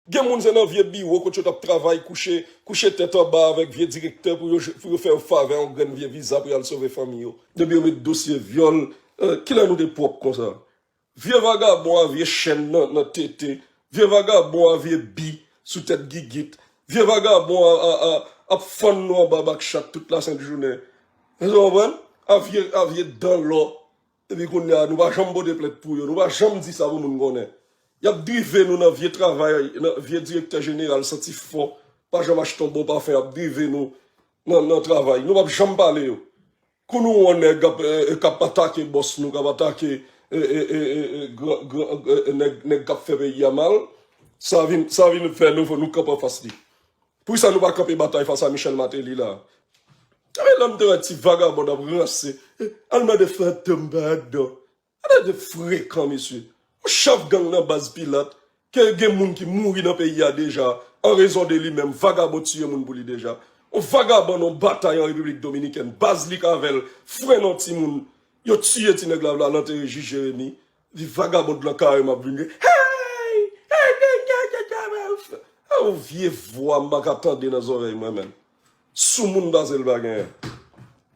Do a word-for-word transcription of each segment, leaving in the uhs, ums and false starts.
Gen moun se nan vye biwo kote yo t ap travay, kouche, kouche tèt anba avèk vye direktè pou yo, pou yo fè yo favè yon grenn vye viza pou y al sove fanmi yo. Depi yo met dosye vyòl, eh, kilè nou te pwòp konsa? Vye vagabon a vye chèn nan, nan tete, vye vagabon a vye bi sou tèt gigit, vye vagabon a, a, a, ap fann nou anba bak chat tout lasent jounen. Èske w konprann? A vye, a vye dan lò. Epi kounye a, nou pa janm pote plent pou yo, nou pa janm di sa pou moun konnen. Y ap drive nou nan vye travay, nan vye direktè jeneral santi fò, pa janm achte yon bon pafen, y ap drive nou nan, nan travay. Nou p ap janm pale yo. Kou nou wè yon nèg ap, eh, k ap atake bòs nou, k ap atake, eh, eh, eh, eh, eh, gran, gran, eh, eh, nèg, nèg k ap fè peyi a mal, sa vin, sa vin fè nou, nou kanpe anfas li. Poukisa nou pa kanpe batay fas a Michel Martelly la? Sa vle lè m te wè ti vagabon ap ranse, eh, al mande fantom padon. Gade de frekan, mesye. Yon chèf gang nan baz Pilat, ke gen moun ki mouri nan peyi a deja, an rezon de li menm, vagabon tiye moun pou li deja. Yon vagabon nan batay an Repiblik Dominikèn, baz li k avè l, fren nan timoun, yo tiye ti nèg la, la l antere jij Jeremi, di vagabon lan kare m ap vin, hey! Hey! Hey! Hey! Hey! Hey! Yon vye vwa m pa ka tande nan zòrèy mwen menm. Soumoun pase l pa genyen.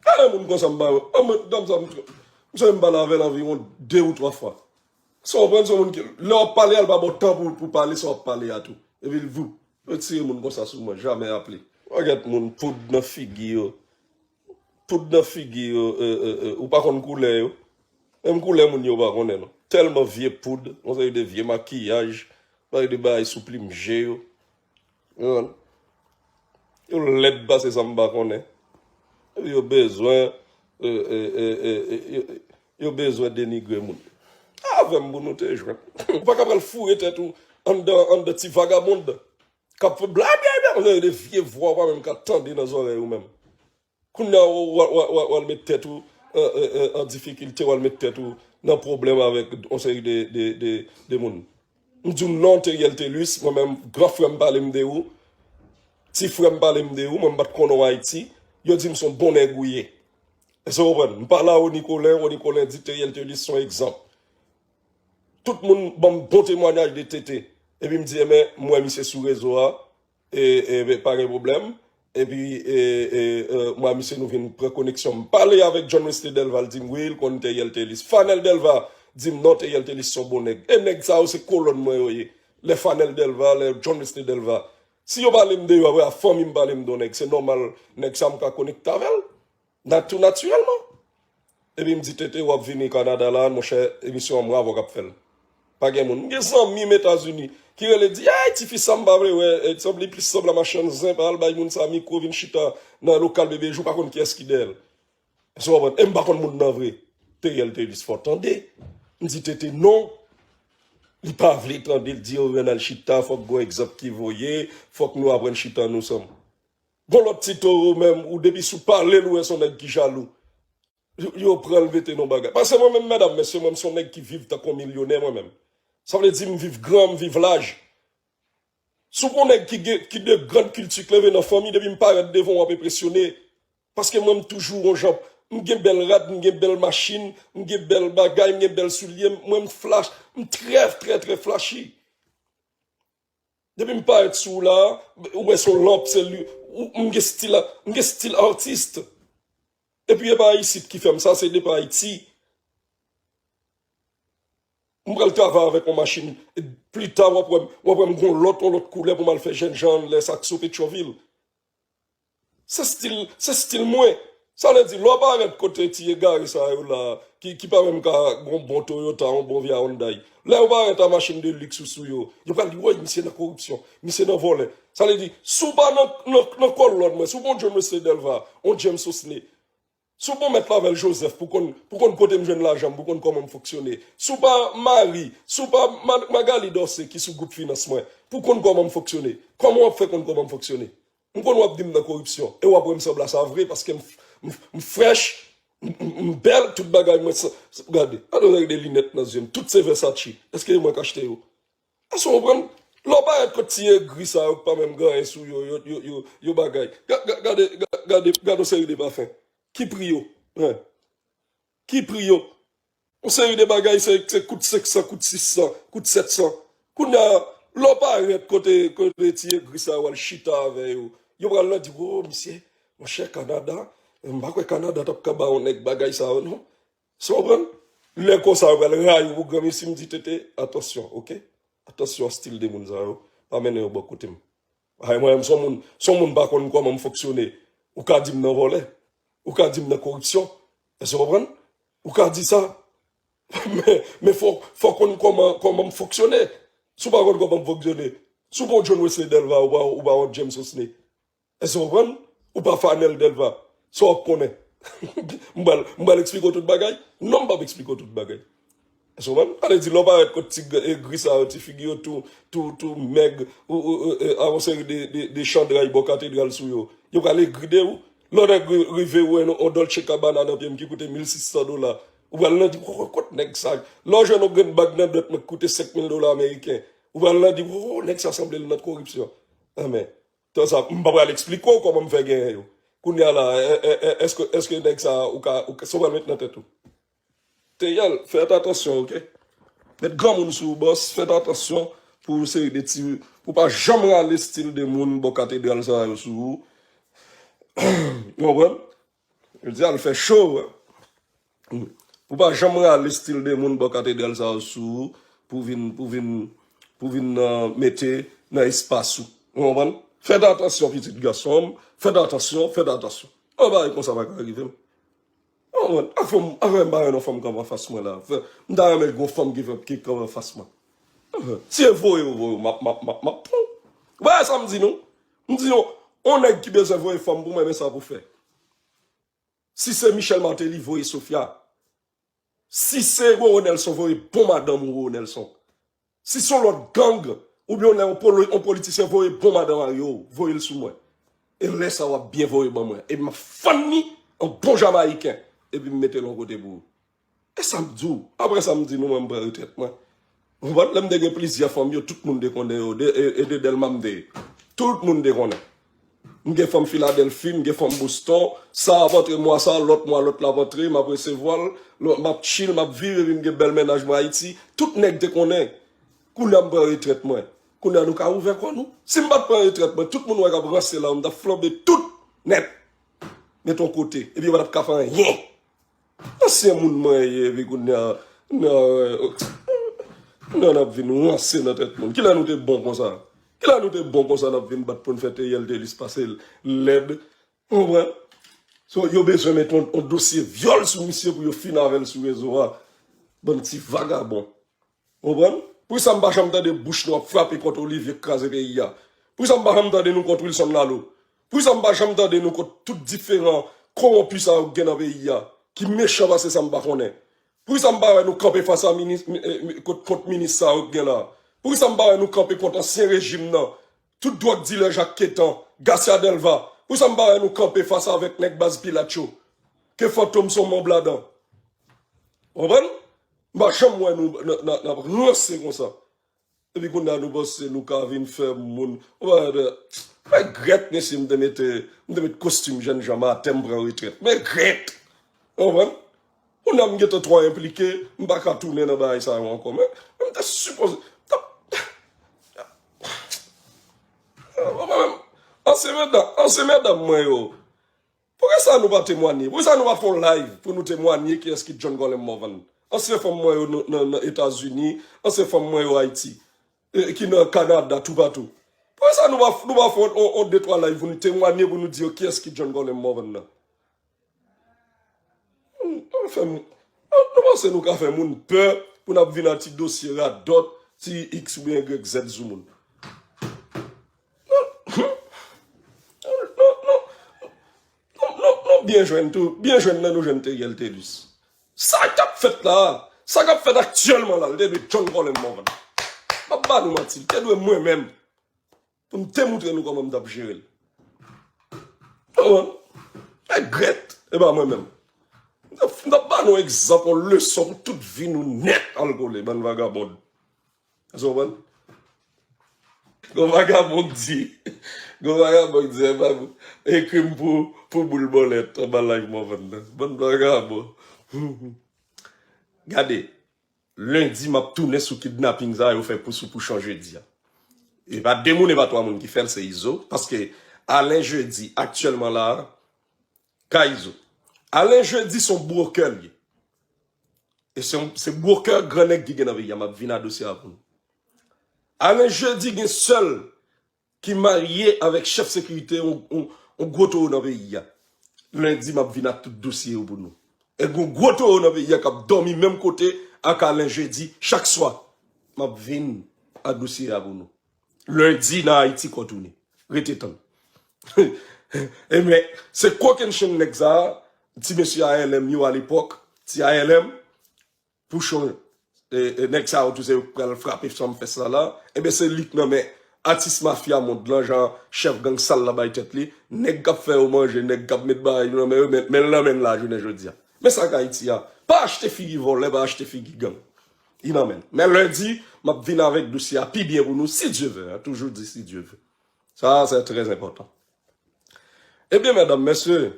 Gade moun konsa m ba yo. An mwen, dam sa m, m santi m pale avè l anviwon de ou twa fwa. Sa w konprann, se yon moun ki, lè w ap pale a, l pa ba w tan pou, pou pale sa w ap pale a tou. Epi l voup. Retire moun konsa sou mwen, jamè aple. Pakèt moun poud nan figi yo. Poud nan figi yo, eh, eh, eh, ou pa konn koulè yo. Menm koulè moun yo pa konnen non. Tèlman vye poud, yon seri de vye makiyaj, yon seri de bagay sou plim je yo. Ou konprann? Yo lèd pase sa m pa konnen. Epi yo bezwen, eh, eh, eh, eh, eh, yo, yo bezwen denigre moun. Avè m pou nou te jwenn. Ou pa ka pral foure tèt ou anndan, anndan ti vagabond k ap fè bla bla bla, yon seri de vye vwa ou pa menm ka tande nan zòrèy ou menm. Kounye a, w, w, w, w, w al met tèt ou, eh, eh, eh, an difikilte, w al met tèt ou nan pwoblèm avèk yon seri de, de, de, de moun. M di w non, Theriel Thelus, mwen menm, gran frè m pale m de ou, ti frè m pale m de ou, mwen m pa t konnen w Ayiti, yo di m se yon bon nèg ou ye. Èske w konprann? M pale a Rony Colin, Rony Colin di Theriel Thelus se yon egzanp. Tout moun ban m bon temwayaj de T T. Epi m di, enben, m wè misye sou rezo a, e, e, e, pa gen pwoblèm. Epi, e, e, e, m wè misye nou vin pran koneksyon. M pale avèk John Wesley Delva, l di m, wi, l konn Theriel Thelus. Fanel Delva di m, non, Theriel Thelus se yon bon nèg. E nèg sa yo, se kolòn mwen yo ye. Lè Fanel Delva, lè John Wesley Delva. Si yo pale m de yo, apre a fanmi m pale m de yon nèg, se nòmal, nèg sa m ka konekte avè l. Natu-, natirèlman. Epi m di, Tete, w ap vini Kanada la, monchè, emisyon an mwen avè w k ap fè l. Pa gen moun. M gen zanmi m Etazini ki rele di, ay, tifi sa m pa vle wè, e, sanble li plis sanble a machann zen, pa al bay moun sa mikwo, vin chita nan lokal Bebe Jou, pa konn kiyès ki dèyè l. Èske w konprann? E m pa konn moun nan vre. Theriel Thelus fò tande. M di, Tete, non. Li pa vle tande, l di, yo, ann al chita, fòk gon egzanp ki voye, fòk nou aprann chita nou ansanm. Gon lòt ti towo menm, ou depi sou pale l, ou wè se yon nèg ki jalou. Yo, yo pran l mete nan bagay. Paske mwen menm, medam, mesye, mwen, m se yon nèg ki viv tankou yon milyonè, mwen menm. Sa vle di, m viv gran, m viv laj. Si w pa yon nèg ki gen, ki de grand kilti k leve nan fanmi, depi m parèt devan w, w ap enpresyone. Paske mwen, m toujou yon jan, m gen bèl rad, m gen bèl machin, m gen bèl bagay, m gen bèl soulye, mwen, m flash, m trè, trè, trè flashy. Depi m parèt sou w la, ou wè se yon lanp, se li, ou, m gen stil, m gen stil atis. Epi e pa isit ki fè m sa, se depi Ayiti. M pral travay avèk yon machin. E pli ta, w ap wè m, w ap wè m gon lòt, yon lòt koulè pou m al fè jènjan anlè Sakso Petyonvil. Se stil, se stil mwen. Sa vle di, lè w parèt kote ti egare sa yo la, ki, ki pa menm ka gon bon Toyota, yon bon vya Hyundai. Lè yo parèt a machin de liks ou sou yo, yo pral di, woy, misye nan koripsyon, misye nan vòlè. Sa vle di, si w pa nan, nan, nan kòlòn mwen, si w pa yon John Wesley Delva, yon James Osné, si w pa yon Mèt Lavèl Joseph, pou konn, pou konn kote m jwenn lajan m, pou konn kòman m fonksyone. Si w pa Marie, si w pa Ma-, Magalie Dorcé ki sou gwoup finans mwen, pou konn kòman m fonksyone. Kòman w ap fè konn kòman m fonksyone? M konn w ap di m nan koripsyon. E w ap wè m sanble a sa vre, paske m, m, m frèch, m, m, m bèl, tout bagay mwen sa, sa, gade. Gade yon seri de linèt nan zye m. Tout se Versace. Èske e mwen k achte yo? Èske w konprann? Lè w parèt kot ti egri sa yo k pa menm gen anyen sou yo, yo, yo, yo, yo bagay. Ga-, ga-, gade, ga-, gade, gade yon seri de pafen. Ki pri yo? Hein? Ki pri yo? Yon seri de bagay, se, se kout senk san, kout sis san, kout sèt san. Kounye a, Lè w parèt kote, kote ti egri sa yo al chita avè yo, yo pral nan di, "Wo, misye, monchè, Kanada, m pa kwè Kanada t ap ka ba yon nèg bagay sa yo, non." Sa w konprann? Lè konsa, yo pral rayi w pou granmesi, m di, "Tete, atansyon, oke? Atansyon a stil de moun sa yo, pa mennen yo bò kote m." Ay, mwen menm, se yon moun, se yon moun pa konn kòman m fonksyone, ou ka di m nan vòlè, ou ka di m nan koripsyon. Èske w konprann? Ou ka di sa. Men, men fò, fò konn kòman, kòman m fonksyone. Si w pa konn kòman m fonksyone, si w pa John Wesley Delva, ou pa, ou pa yon James Osney. Èske w konprann? Ou pa Fanel Delva. Sa w ap konnen? M pral, m pral eksplike w tout bagay? Non, m p ap eksplike w tout bagay. Èske w konprann? Sa vle di, lè w parèt kot ti g-, egri sa yo, ti figi yo tou, tou, tou mèg, ou, ou, ou, e, a yon seri de, de, de chandray bò katedral sou yo. Yo pral egri de ou. Lè w nèg ri-, rive wè yon, yon Dolce Gabbana nan pye m ki koute mil sis san dola. Ou pral nan di, "Wo, kot nèg sa?" Lè w jwenn yon grenn bag nan dwèt mwen ki koute senk mil dola ameriken. Ou pral nan di, "Wo, nèg sa sanble l nan koripsyon." Anben, tan sa, m pa pral eksplike w kòman m fè genyen yo. Kounye a la, è, è, è, èske, èske nèg sa, ou ka, ou ka, sa w pral met nan tèt ou? Teyèl, fè atansyon, oke? Met granmoun sou ou, bòs, fè atansyon pou yon seri de ti, pou pa janm rale stil de moun bò katedral sa yo sou ou. Ou konprann? Yo di al fè cho, wi. Pou pa janm rale stil de moun bò katedral sa yo sou ou, pou vin, pou vin, pou vin nan, mete nan espas ou. Ou konprann? Fè atansyon, pitit gason m. Fè atansyon, fè atansyon. Yon bagay konsa pa ka rive m. Ou konprann? Afè m, afè m pa renmen yon fanm kanpe anfas mwen la. Fè, m ta renmen gon fanm ki fè, ki kanpe anfas mwen. Si e voye ou voye ou, m ap, m ap, m ap, m ap pran w. Ou pa wè sa m di nou? M di nou, yon nèg ki bezwen voye fanm pou mwen, men sa pou fè. Si se Michel Martelly, voye Sofia. Si se Roro Nelson, voye bon madanm ou, Roro Nelson. Si se yon lòt gang, oubyen yon, yon polo-, yon politisyen, voye bon madanm a yo, voye l sou mwen. E lè sa w ap byen voye ban mwen. E m ap fann li an bon Jamayiken. Epi m mete l yon kote pou ou. E sa m di w. Apre sa m di nou, mwen m pran retrèt mwen. Ou konprann? Lè m te gen plizyè fanm yo, tout moun te konnen yo. De, e, e de Dèlma m te ye. Tout moun te konnen. M gen fanm Filadèlfi, m gen fanm Boston. Sa ap antre mwa sa, lòt mwa, lòt la ap antre, m ap resevwa l. Lòt, m ap chill, m ap viv, epi m gen bèl mennaj mwen Ayiti. Tout nèg te konnen. Kounye a m pran retrèt mwen. Kounye a nou ka ouvè kò nou. Si m pa t pran retrèt mwen, tout moun wè k ap ranse la, m t ap flanbe tout nèt. Met yon kote. Epi yo pa t ap ka fè anyen. Ansyen moun mwen ye, epi kounye a, nan, nan, n ap vin ranse nan tèt moun. Kilè nou te bon konsa? Kilè nou te bon konsa, n ap vin bat pou n fè Theriel Thelus pase l lèd? Ou konprann? So, yo bezwen met yon, yon dosye vyòl sou misye pou yo fin avè l sou rezo a. Bann ti vagabon. Ou konprann? Poukisa m pa janm tande bouch nou ap frape kont Olivier k kraze peyi a? Poukisa m pa janm tande nou kont Wilson Lalo? Poukisa m pa janm tande nou kont tout diferan kowonpi sa yo k gen nan peyi a, ki mechan pase sa m pa konnen? Poukisa m pa wè nou kanpe fas a minis, mi-, eh, mi-, kont, kont minis sa yo k gen la? Poukisa m pa wè nou kanpe kont ansyen rejim nan? Tout dwòg dilè Jacques Quétan, Garcia Delva, poukisa m pa wè nou kanpe fas avèk nèg baz Pilat yo? Ke Fantom se yon manb ladan. Ou konprann? M pa janm wè nou n, n, n ap ranse konsa. Epi kounye a nou panse nou ka vin fè moun. Ou pa wè, regrèt, mesye, m te mete, m te met kostim jènjan maten, m pran retrèt. M regrèt. Ou konprann? Kounye a m gentan twò enplike, m pa ka tounen nan bagay sa yo ankò. Men, men m te sipoze, m t ap, mwen menm, ansyen medam, ansyen medam mwen yo, poukisa nou pa temwanye? Poukisa nou pa fè yon live pou nou temwanye kiyès ki John Colem Morvan? Ansyen fanm mwen yo nan, nan, nan Etazini, ansyen fanm mwen yo Ayiti, e, ki nan Kanada, toupatou. Poukisa nou pa, nou pa fè yon, yon, yon de twa live pou nou temwanye, pou nou di yo kiyès ki John Colem Morvan nan? Hmm, nou fè m, nou, nou panse nou ka fè moun pè pou n ap vin ak ti dosye radòt, ti X oubyen Y Z sou moun? Non, non, non, non, non, non, non, byen jwenn tou, byen jwenn nan nou jwenn Theriel Thelus. Sa k ap fèt la, sa k ap fèt aktyèlman la, l te dwe John Colem Morvan. M ap ba nou manti, l te dwe mwen menm. Pou m te moutre nou kòman m t ap jere l. Kòman? Regrèt, e pa mwen menm. M t ap, m t ap ba nou egzanp, yon leson pou tout vi nou nèt al kole, bann vagabond. Èske w konprann? Gon vagabon k di, gon vagabon k di, e pa pou, ekri m pou, pou boul bòlèt anba live Morvan nan. Bann vagabon. Gade, lendi m ap tounen sou kidnaping sa yo fè pou sou Pouchon jedi a. E pa de moun, e pa twa moun ki fè l, se Izo. Paske Alen Jedi, aktyèlman la, ka Izo. Alen Jedi se yon broker li ye. E se yon, se broker gran nèg ki gen nan peyi a, m ap vin a dosye a pou nou. Alen Jedi gen sè l ki marye avèk chèf sekirite yon, yon, yon gwo towo nan peyi a. Lendi, m ap vin ak tout dosye yo pou nou. E gen yon gwo towo nan peyi a k ap dòmi menm kote ak Alen Jedi chak swa. M ap vin ak dosye a pou nou. Lendi nan Ayiti Kò Tounen. Rete tann. Ebyen, se kokennchenn nèg sa a, ti mesye A L M yo alepòk, ti A L M, Pouchon, e, e, nèg sa yo tou se yo k pral frape fanm fès la la. Ebyen, se li k nan men atis mafya mond lan, jan chèf gang sal la bay tèt li. Nèg k ap fè yo manje, nèg k ap met bagay yo nan men yo, men, men l nan men l la jounen jodi a. Men sa k Ayiti a. Pa achte figi vòlè, pa achte figi gang. Li nan men l. Men lendi, m ap vin avèk dosye a pi byen pou nou, si Dye vle, hein, toujou di si Dye vle. Sa, se trè enpòtan. Ebyen, medam, mesye,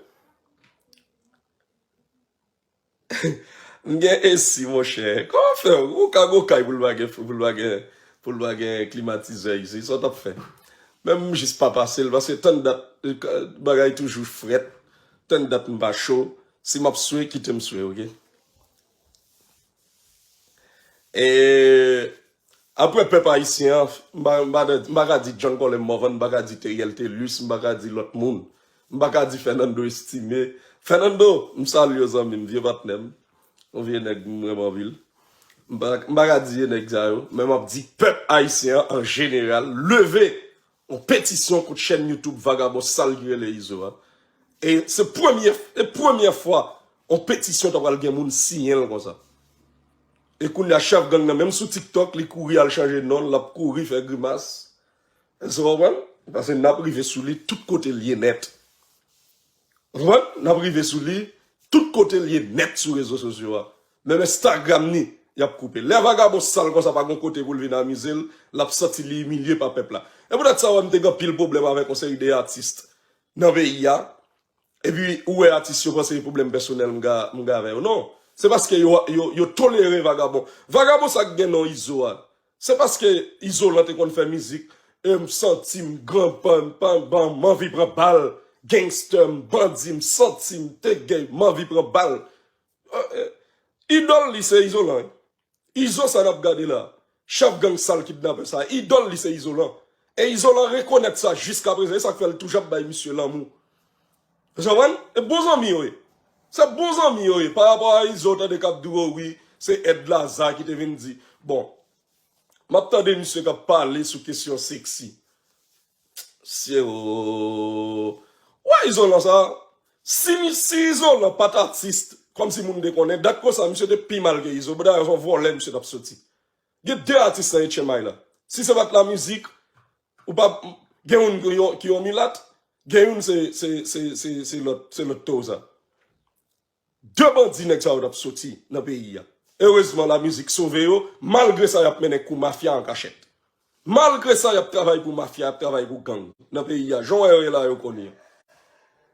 m gen esi, monchè. Kòman fè? Ou ka gon kay pou l pa gen, pou l pa gen, pou l pa gen klimatizè isi. Sa w t ap fè? Menm m jis pa pase l, paske tann dat, bagay toujou frèt. Tann dat m pa cho. Si m ap swe, kite m swe, oke? E apre pèp ayisyen an, m pa, m pa, m pa ka di John Colem Morvan, m pa ka di Theriel Thelus, m pa ka di lòt moun. M pa ka di Fernando Estimé. Fernando, m salye w, zanmi m, vye patnè m. Yon vye nèg m renmen anpil. M pa, m pa ka di vye nèg sa yo, men m ap di pèp ayisyen an, an jeneral, leve yon petisyon kont chèn YouTube vagabon sal ki rele Izo a. E se premye, e premye fwa yon petisyon ta pral gen moun siyen l konsa. E kounye a chèf gang nan, menm sou TikTok, li kouri al chanje non l, l ap kouri fè grimas. Èske w konprann? Paske n ap rive sou li tout kote l ye nèt. Ou konprann? N ap rive sou li tout kote l ye nèt sou rezo sosyo a. Menm Instagram ni, y ap koupe. Lè vagabon sal konsa pa gon kote pou l vin amize l, l ap santi li imilye pa pèp la. E poutèt sa w wè m te gen anpil pwoblèm avèk yon seri de atis nan peyi a. Epi ou wè atis yo panse e pwoblèm pèsonèl m gen, m gen avè yo. Non. Se paske yo, yo, yo tolere vagabon. Vagabon sa k gen non Izo a. Se paske Izolan te konn fè mizik, e m santi m gran, ban, ban, ban, m anvi pran bal, gangster, m bandi, m santi m te gay, m anvi pran bal. Eh, eh, idòl li se Izolan, wi. Izo sa n ap gade la, chèf gang sal kidnapè sa, idòl li se Izolan. E Izolan rekonèt sa jiskaprezan, e sa k fè l toujou ap bay misye lanmou. Ou konprann? E bon zanmi yo ye. Se bon zanmi yo ye. Pa rapò a Izo, w tande k ap di w, wi, se Ed Laza ki te vin di. Bon, m ap tande misye k ap pale sou kesyon seksi. Sye o. Ou wè Izolan sa? Si, si Izolan pa t atis, kòmsi moun te konnen, dat konsa, misye te pi mal ke Izo. Dayè, se yon vòlè misye t ap soti. Gen de atis nan H M I la. Si se pa t lamizik, ou pa, gen youn ki yon, ki yon milat, gen youn se, se, se, se, se lòt, se lòt towo sa. De bandi nèg sa yo t ap soti nan peyi a. Erezman, lamizik sove yo, malgre sa, y ap mennen kou mafya an kachèt. Malgre sa, y ap travay pou mafya, y ap travay pou gang nan peyi a. Jan w wè yo ye la, yo konnen.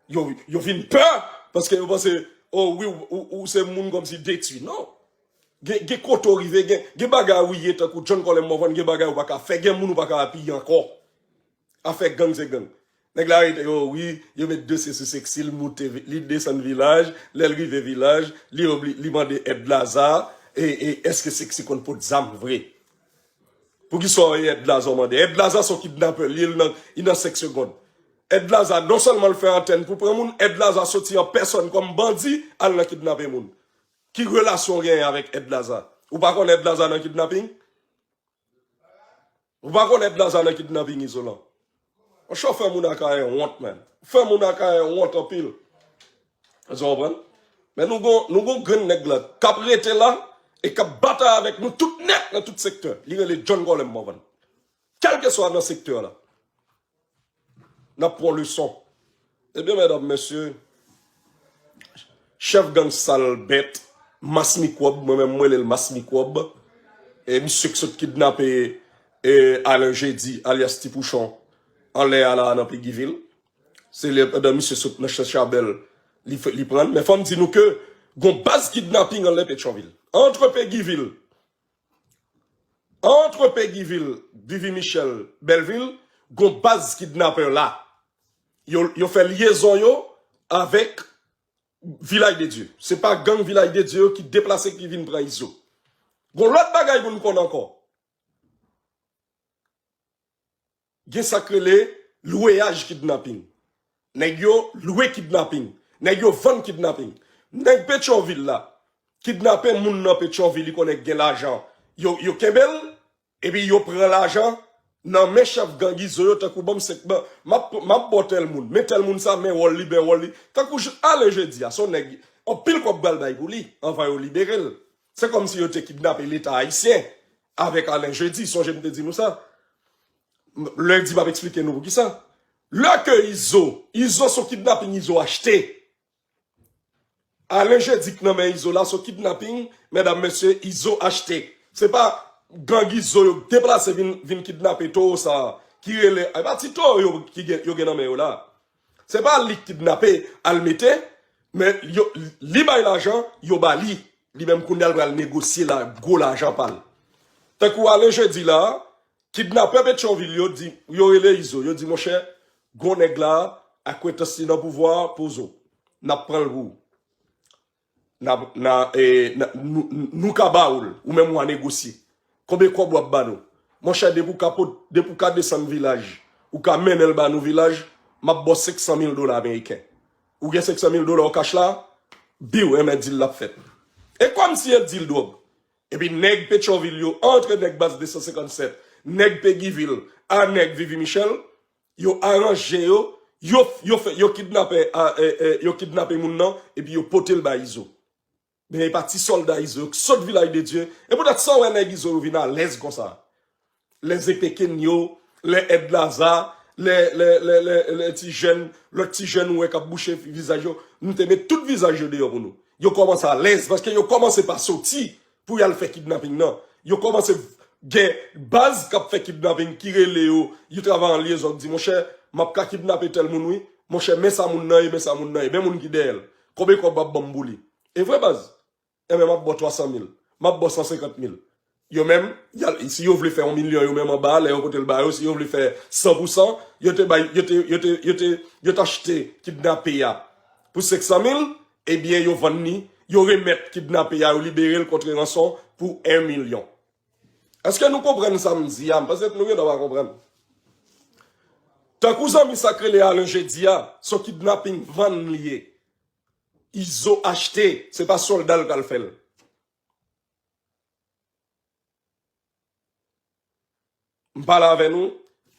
Yo, yo vin pè, paske yo panse, o wi, ou, ou, ou se moun kòmsi detwi. Non. Gen, gen kote w rive, gen, gen bagay ou ye tankou John Colem Morvan, gen bagay ou pa ka fè, gen moun ou pa ka apiye ankò. Afè gang se gang. Nèg la rete, o wi, yo met dosye sou Sexy, l moute, vi- li desann vilaj, lè l rive vilaj, li obli, li mande Ed Laza, e, e èske Sexy konn pot zam vre? Poukisa w ye Ed Laza w mande? Ed Laza se yon kidnapè, li, li nan, li nan senk segonn. Ed Laza, non sèlman l fè antèn pou pran moun, Ed Laza soti an pèsòn kòm bandi, al nan kidnape moun. Ki relasyon w genyen avèk Ed Laza? Ou pa konn Ed Laza nan kidnaping? Ou pa konn Ed Laza nan kidnaping Izolan? Monchè, w fè moun Akayè wont, man. W fè moun Akayè wont anpil. Èske w konprann? Men nou gon, nou gon grenn nèg la k ap rete la e k ap batay avèk nou tout nèt nan tout sektè. Li rele John Colem Morvan. Kèlkeswa nan sektè la. N ap pran leson. Ebyen, medam, mesye, chèf gang sal bèt, mas mikwòb, mwen menm m rele l mas mikwòb. E misye k sot kidnape, e, Alen Jedi, alyas Ti Pouchon, anlè a la nan Pegivil. Se lè pandan misye sot nan Chè Chabèl, li fè, li pran l. Men fò m di nou ke gon baz kidnaping anlè Petyonvil. Antre Pegivil, Antre Peguiville, Vivi Michel, Bèlvil, gon baz kidnapè la. Yo, yo fè lyezon yo avèk Vilaj de Dye. Se pa gang Vilaj de Dye yo ki deplase ki vin pran Izo. Gon lòt bagay pou n konn ankò. Gen sa k rele lweyaj kidnaping. Nèg yo lwe kidnaping. Nèg yo vann kidnaping. Nèg Petyonvil la, kidnape moun nan Petyonvil, li konnen gen lajan. Yo, yo kenbe l, epi yo pran lajan nan men chèf gang Izo yo, tankou ban m senk ban, m ap, m ap ba w tèl moun, men tèl moun sa, men wòl li, men wòl li. Tankou J-, Alen Jedi a, se yon nèg, anpil kòb pral bay pou li, anvan yo libere l. Se kòmsi yo te kidnape Leta ayisyen avèk Alen Jedi, sonje m te di nou sa. Lendi, m ap eksplike nou poukisa. Lè ke Izo, Izo se yon kidnaping Izo achte. Alen Jedi k nan men Izo la, se yon kidnaping, medam, mesye, Izo achte. Se pa gang Izo yo deplase vin, vin kidnape towo sa a, ki rele, e pa ti towo yo, ki gen, yo gen nan men yo la. Se pa li k kidnape, al mete, men yo, li bay lajan, yo ba li. Li menm kounye a l pral negosye la, gwo lajan pa l. Tankou Alen Jedi la, kidnapè Petyonvil yo di, yo rele Izo, yo di, monchè, gon nèg la, akwentans li nan pouvwa a, poze w. N ap pran l pou ou. N ap, n a, e, n a, nou, nou ka ba ou l, ou menm w a negosye. Konbyen kòb w ap ba nou? Monchè, depi w ka pot-, depi w ka desann Vilaj, ou ka mennen l ba nou Vilaj, m ap ba w senk san mil dola ameriken. Ou gen senk san mil dola w kach la? Biw, enben, deal la ap fèt. E kòmsi e deal dwòg. Epi nèg Petyonvil yo antre, nèg baz de san senkannsèt, nèg Peguiville, a nèg Vivi Michel, yo aranje yo, yo, yo fè, yo kidnape, a, e, e, yo kidnape moun nan, epi yo pote l bay Izo. Men e pa ti sòlda Izo yo k sot Vilaj de Dye. E poutèt sa w wè nèg Izo yo vin alèz konsa. Lè Zepekin yo, lè Èd Laza, lè, lè, lè, lè, lè ti jèn, lòt ti jèn ou wè k ap bouche vizaj yo, m te met tout vizaj yo deyò pou nou. Yo kòmanse alèz, paske yo kòmanse pa soti pou y al fè kidnaping nan. Yo kòmanse gen baz k ap fè kidnaping ki rele yo, yo travay an lyezon, di, monchè, m ap ka kidnape tèl moun wi. Monchè, men sa moun nan ye, men sa moun nan ye, men moun ki dèyè l. Konbyen kòb w ap ban m pou li? E vre baz. Enben, m ap ba w twa san mil. M ap ba w san senkant mil. Yo menm, y a, si yo vle fè yon milyon, yo menm anba, lè yo pote l ba yo, si yo vle fè san pou san, yo te bay, yo te, yo te, yo te, yo t achte kidnape a pou senk san mil, ebyen, yo vann li, yo remèt kidnape a, yo libere l kont ranson pou en milyon. Èske nou konprann sa m di a? M panse nou gendwa pa konprann. Tankou zanmi sa k rele Alen Jedi a, se yon kidnaping vann li ye. Izo achte, se pa sòlda l k al fè l. M pale avè nou,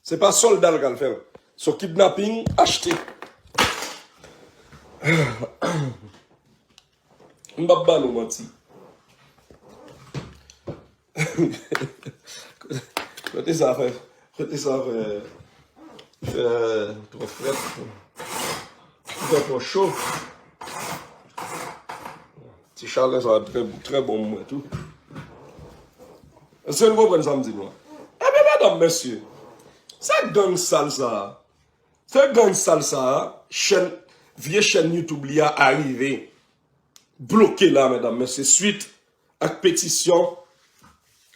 se pa sòlda l k al fè l. Se yon kidnaping achte. M p ap ba nou manti. Kote sa fè, kote sa fè, fè twò frèt, fè twò cho. Ti chalè sa trè, trè bon pou mwen tou. Èske nou konprann sa m di nou an? Ebyen, medam, mesye, se gang sal sa a. Se gang sal sa a, chèn, vye chèn YouTube li a arive bloke la, medam, mesye, swit ak petisyon,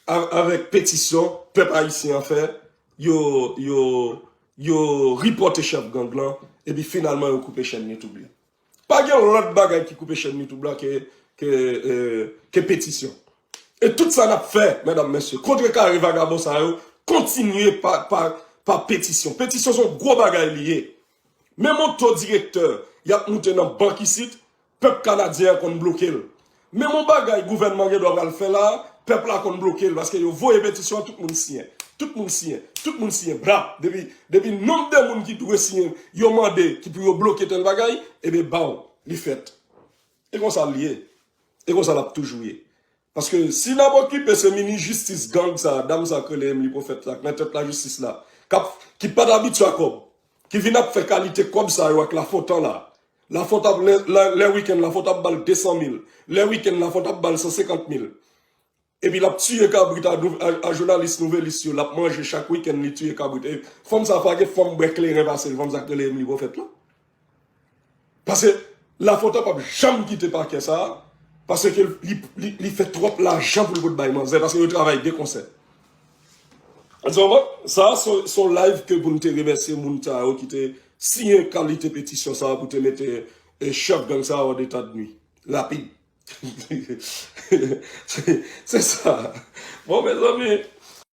a-, avèk petisyon pèp ayisyen an fè, yo, yo, yo ripòte chèf gang lan, epi finalman yo koupe chèn YouTube li. Pa gen lòt bagay ki koupe chèn YouTube la ke, ke, eh, ke petisyon. E tout sa n ap fè, medam, mesye, kontrekare vagabon sa yo, kontinye pa, pa, pa petisyon. Petisyon se yon gwo bagay li ye. Menm yon to direktè, y ap moute nan bank isit, pèp kanadyen an konn bloke l. Menm yon bagay gouvènman gendwa pral fè la, pèp la konn bloke l, paske yo voye petisyon an, tout moun siyen. Tout moun siyen. Tout moun siyen. Brap. Depi, depi nonb de moun ki dwe siyen, yo mande ki pou yo bloke tèl bagay, ebyen, baw, li fèt. E konsa l ye. E konsa l ap toujou ye. Paske si n ap okipe se minis jistis gang sa, dam sa k rele Emily Prophète la, k nan tèt lajistis la, k ap, ki pa t abitye a kòb, ki vin ap fè kalite kòb sa yo ak Lafontan la. Lafontan, lè, lè, lè wikenn, Lafontan ap ba l de san mil. Lè wikenn, Lafontan ap ba l san senkant mil. Epi l ap tiye kabrit a, nou-, a, a jounalis Nouvelis yo, l ap manje chak wikenn, li tiye kabrit. E fanm sa pa gen fanm bwè kleren pase l, fanm sa k rele Emily Prophète la. Paske Lafontan p ap janm kite pakè sa a, paske li, li, li fè twòp lajan pou l pot bay manzè, paske yo travay de konsè. Sa w konprann? Sa se se yon live ke pou n te remèsye moun sa yo ki te siyen kalite petisyon sa pou te mete e chèf gang sa yo an deta de nwi. Rapid. Se sa. Bon, mezanmi,